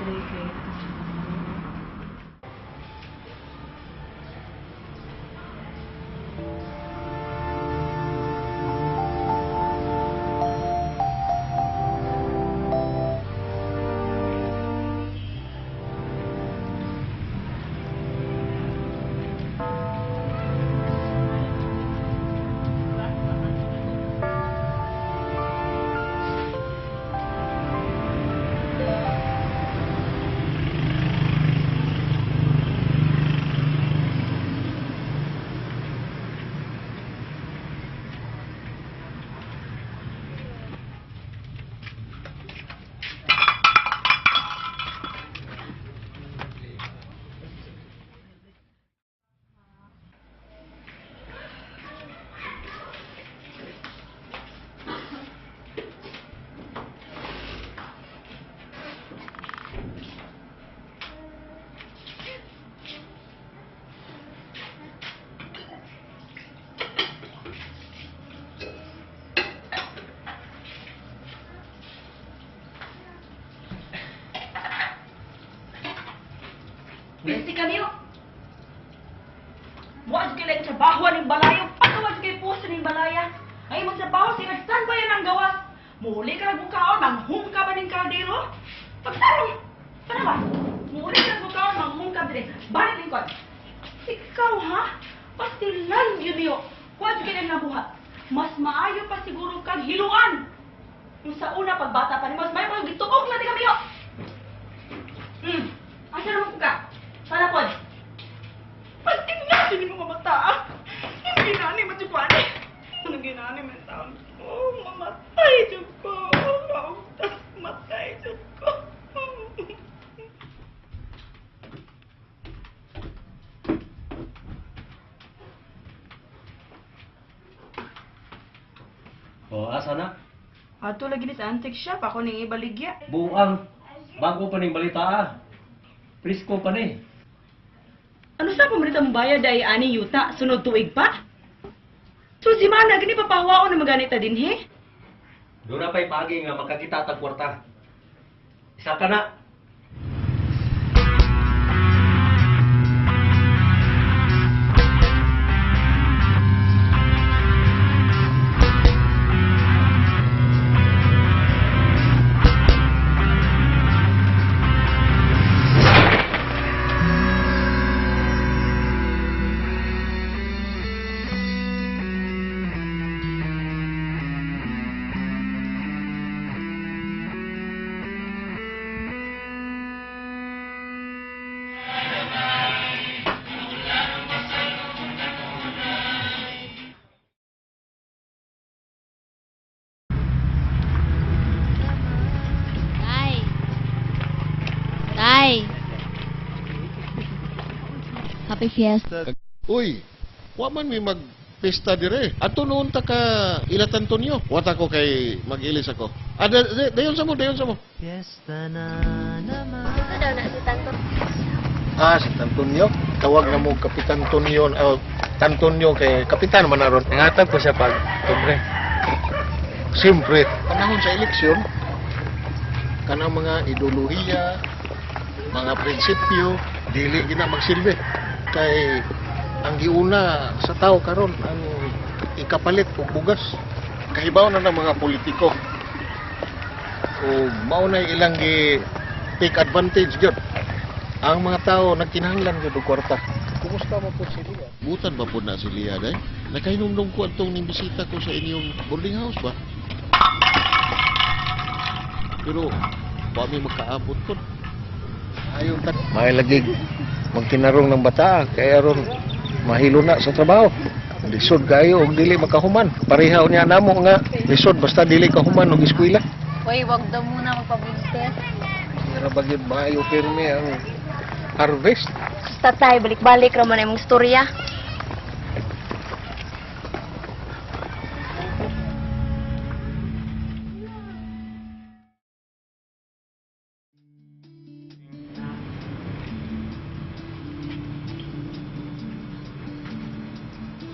3 kay Besti ka niyo. Wa jud kay lang trabaho ning balayo, pagkawa jud kay puso ning balaya. Ay magtrabaho sa nagstandby ang gawas. Muuli ka nagbukaon, manghum ka ba ning kaldero? Pagtarong, sana ba? Muuli ka nagbukaon, manghum ka dire. Balik lingkod. Ikaw ha? Pastilan yun niyo. Wa jud kay lang nabuhat. Mas maayo pa siguro kag hiluan. Kung sa una pagbata pa ni mas maayo pa gituok na di kami yo. Asa naman ko ka? Sana pod. Pagtingnan ni mga mata. Hindi na ni matsukwani. Ano ginani man taon ko? Mamatay jud ko. Maugtas matay jud ko. O, asa na? Ato lagi ni sa antique shop ako ning ibaligya. Buang. Bago pa ning balita ah. Presko pa ni. Ano sa pamarita mong bayad ay ani yuta sunod tuig pa? So si mana gani papahawaon na maganita din he? Doon na pa'y paagi nga makakita tag kwarta. Isa ka na. Tay. Tay. Happy Fiesta. Uy, wa man mi magpesta dire. Ato noon ta ka Ilat Antonio. Wata ko kay mag-ilis ako. Ah, dayon sa mo, dayon sa mo. Fiesta na naman. Ito daw na si Tanto. Ah, si Antonio. Tawag na mo Kapitan Antonio. Oh, Antonio kay kapitan man na ron. Nangatag ko siya pag Oktubre. Siyempre, panahon sa eleksyon, kanang mga ideolohiya, mga prinsipyo, dili gina magsilbi. Kay ang giuna sa tao karon ang ikapalit og bugas. Kahibaw na ng mga politiko. O mao na ilang gi take advantage gyud. Ang mga tao nagkinahanglan gyud og kwarta. Kumusta man po si Lia? Butan ba po na si Lia day? Nakahinumdum ko atong ning bisita ko sa inyong boarding house ba? Pero wa mi makaabot po. Ayo ta. May lagi magtinarong ng bata kay aron mahilo na sa trabaho. Lisod kayo og dili makahuman. Pareha unya namo nga lisod basta dili kahuman og eskwela. Hoy, wag daw muna magpabuntis. Mira ba gyud maayo pirmi ang harvest? Basta tay, balik-balik ra man imong istorya.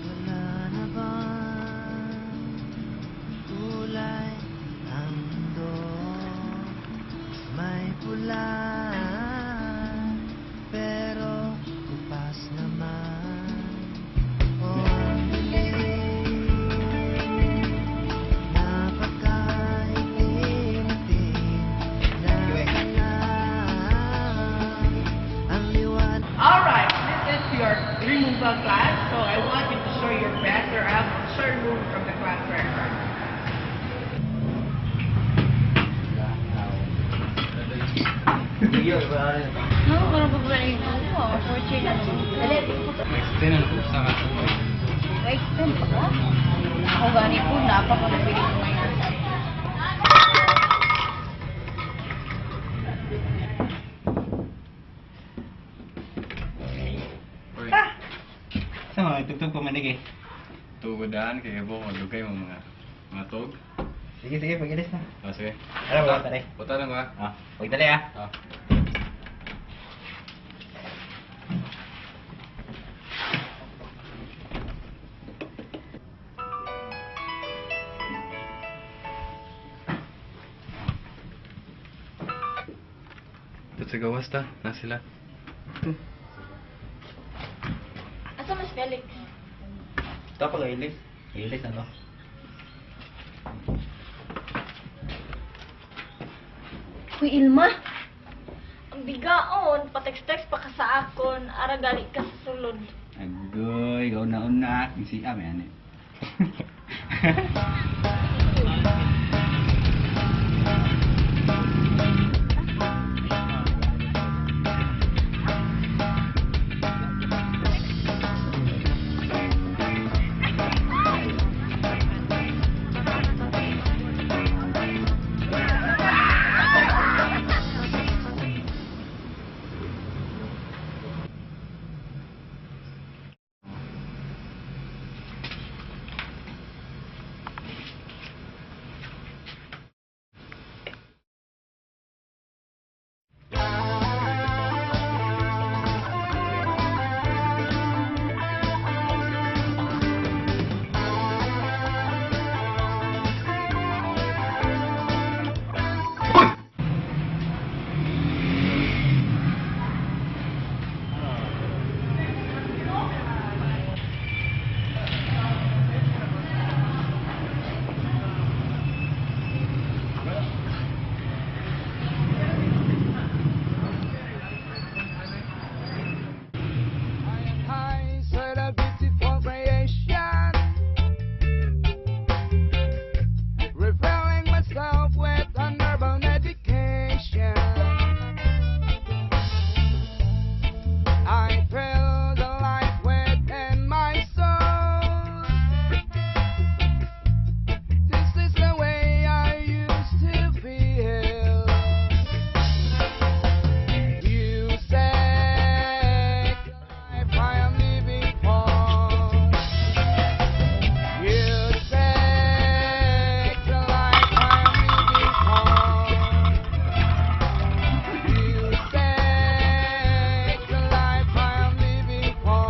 Wala na bang kulay ang mundo? May pula. No, karon pa ba rin ko? Fortune na. Dali. Extend na po sa kato. Ma-extend pa ka? Ako gani po, napa ko na pwede ko. Sa mga tugtog pa manig eh. Tugodaan kay ebo ko dugay mo mga mga tog. Sige, sige, pag-ilis na. Ah, sige. Ano ba, tali? Puta lang ba? Ah, pagdali ah. Ah. Sa gawas ta, na sila. Asa mas Felix? Ito pag ilis. Ilis ano? Uy, Ilma. Ang bigaon, patext-text pa ka sa akon, ara gali ka sa sulod. Agoy, ikaw na una. Yung siya, may ano. Revealing myself with an urban education. I feel the light within my soul. This is the way I used to feel. You say life I am living for. You take the life I am living for. You take the life I am living for.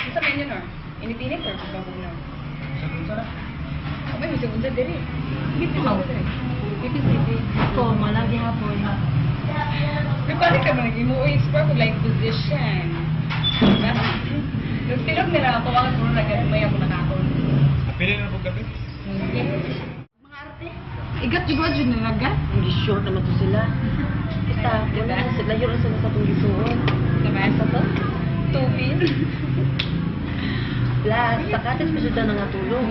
Unsa man yun, or? Init-init or babugnaw? Abay, may sagunsa diri. Dito sa diri. Dito sa diri. Ako, malagi hapon. Pero balik ka man, mo spark like position. Diba? Nagsilog nila ako, bakit puro nag-may ako nakakon. Pili na po kape. Mga arte. Igat jud jud na naga. Hindi sure naman to sila. Basta, wala na sila. Layo lang sila sa itong gisuot. Diba? Sa to? Tubin. Plus, sa cottage pa sila nangatulog.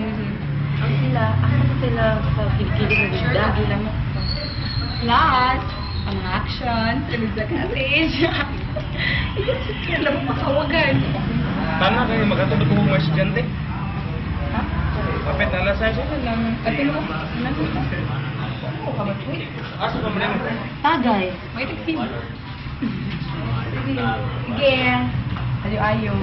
Ang sila, asa sa sila sa kilikili na Sure, ganda. lagi lang. Plus, ang mga action, sulod sa cottage. Igat jud ka lang makawagan. Tama kayo magatulog ko mga estudyante. Ha? Kapit na alas 6. Ano lang? Ate mo? Ano lang? Ano ka ba? Uy, Asa pa man? Tagay. may tagsin. Sige. Sige. Ayo-ayo.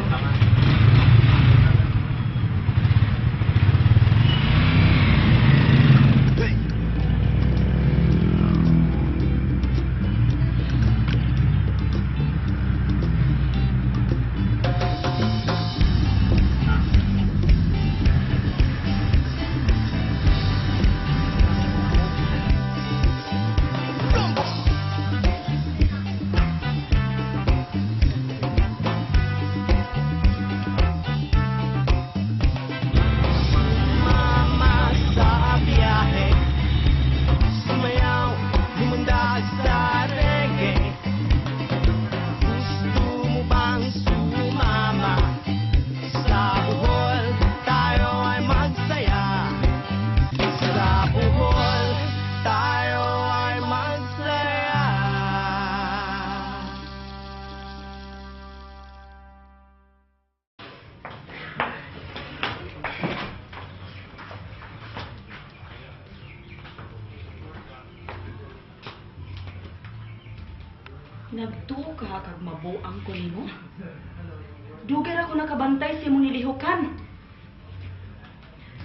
Nagtuo ka kag mabuang ko nimo? Dugay ra ko nakabantay sa imong nilihukan.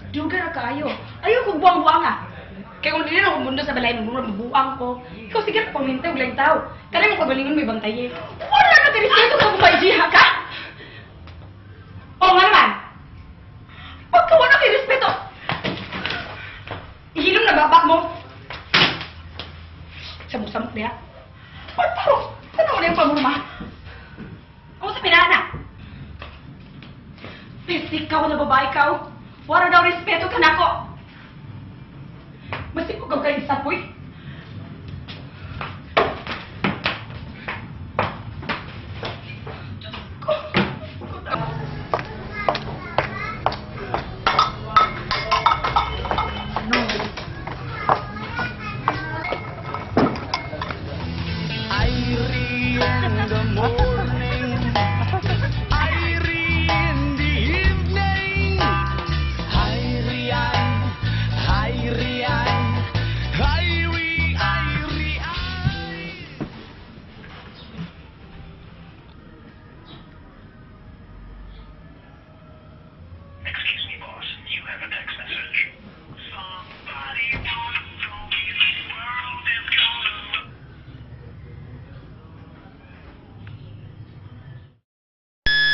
Dugay ra kaayo. Ayaw kog buang-buang ah. Kay kung dili na ko mundo sa balay mo, murag mabuang ko. Ikaw sige ka pamintay og laing tao. Kanay mo kagalingon may bantay eh. Wala na kay respeto ka kung maijiha ka. O nga naman. Pagka wala kay respeto. Ihilom na baba mo. Samok-samok diha. Pagtaro, tanaw na yung pamurma. Ako sa pinana. Peste ka na babae ka. Wala daw respeto ka nako. Masip ko kay sapoy.